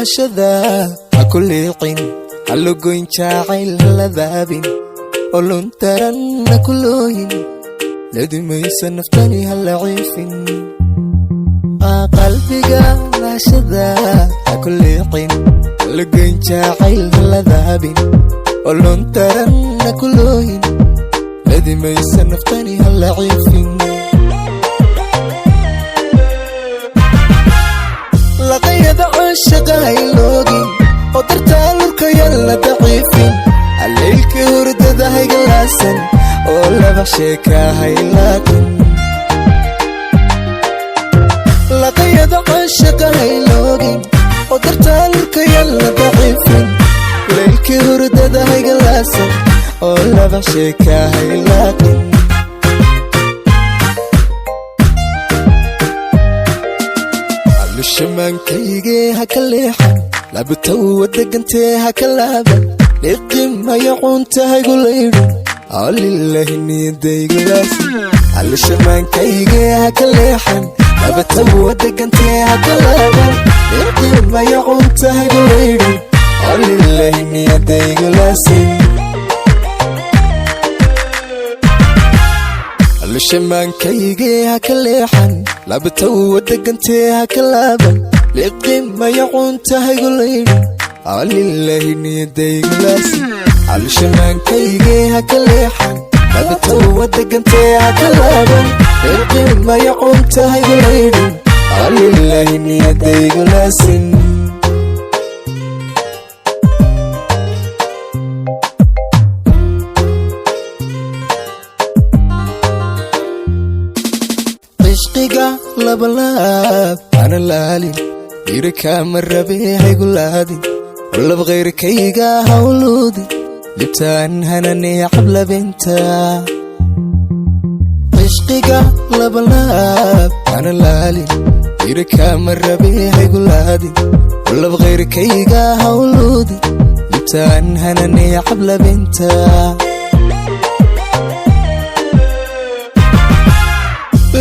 Lahashada ha ku liicin, ha lugoyn jacayl, ha ladaabin, olon taran ha ku looyin, ladimaysa naftani ha la ciifin. Qalbiga lahashada ha ku liicin, ha lugoyn jacayl, ha ladaabin, olon taran ha ku looyin, ladimaysa naftani ha la ciifin. Laqayada caashaqa hayloogin, oo dartaa lurkayan la daciifin, halaylka hurdada haygalaasan, oo laba sheeka haylaaqin. Laqayada caashaqa hayloogin, oo dartaa lurkayan la daciifin, laylka hurdada haygalaasan, oo laba sheeka haylaaqin. Alushamaankaygee ha ka leexan, labatawa degantee ha ka laaban, liqimaya cunta haygu laydhin, alilahi niyadaygulaasi. Alushamaankayge ha ka leexan, labatawa degantee ha ka laaban, liqimaya cunta haygu laydhin, alilahi niyadaygulaasi. Alushamaankayge ha ka leexan, labatawa degantee ha ka laaban, liqimaya cunta haygu laydhin, alilahi niyadaygulaasi. Alushamaankayge ha ka leexan, labatawa degantee ha ka laaban, liqimaya cunta haygu laydhin, alilahi niyadaygulaasin. Cishqiga labalaab hana laalin, dhiirikaama rabe haygu laadin, lab khayrkayga hawluudin, libtaan hananee cablabinta. Cishqiga labalaab hana laalin, dhiirikaama rabe haygu laadin, lab khayrkayga hawluudin, libtaan hananee cablabinta.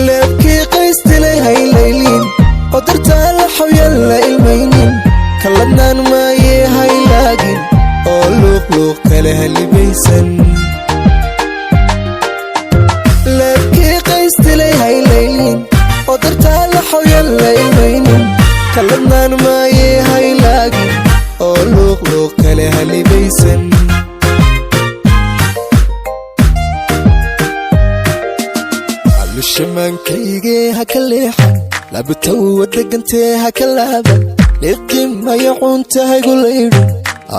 Leebkii qaystilay haylaylin, oo dartaa la xawyan la ilmaynin, kaladnaan maayee haylaagin, oo luuqluuq kale halibaysan. Leebkii qaystilay haylaylin, oo dartaa la xawyan la ilmaynin, kaladnaan maayee haylaagin, oo luuqluuq kale halibaysan. Alushamaankayge ha ka leexan, labatawa degantee ha ka laaban, liqimaya cunta haygu laydhin,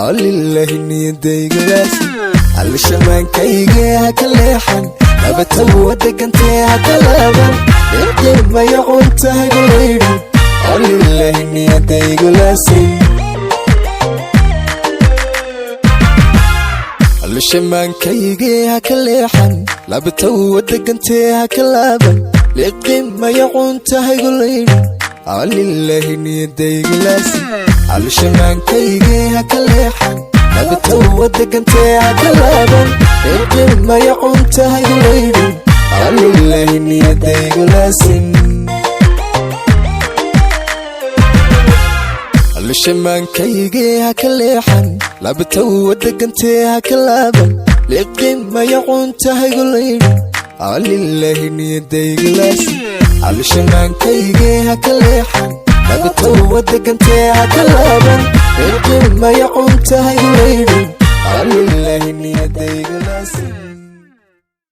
alilahi niyadaygulaasi. Alushamaankayge ha ka leexan, labatawa degantee ha ka laaban, liqimaya cunta haygu laydhin, alilahi niyadaygulaasi. Alushamaankayge ha ka leexan, labatawa degantee ha ka laaban, liqimaya cunta haygu laydhin, alilahi niyadaygulaasi. Alushamaankayge ha ka leexan, labatawa degantee ha ka laaban, liqimaya cunta haygu laydhin, alilahi niyadaygulaasin. Alushamaankayge ha ka leexan, labatawa degantee ha ka laaban, liqimaya cunta haygu laydhin, alilahi niyadaygulaasi. Alushamaankayge ha ka leexan, labatawa degantee ha ka laaban, liqimaya cunta haygu laydhin, alilahi niyadaygulaasi.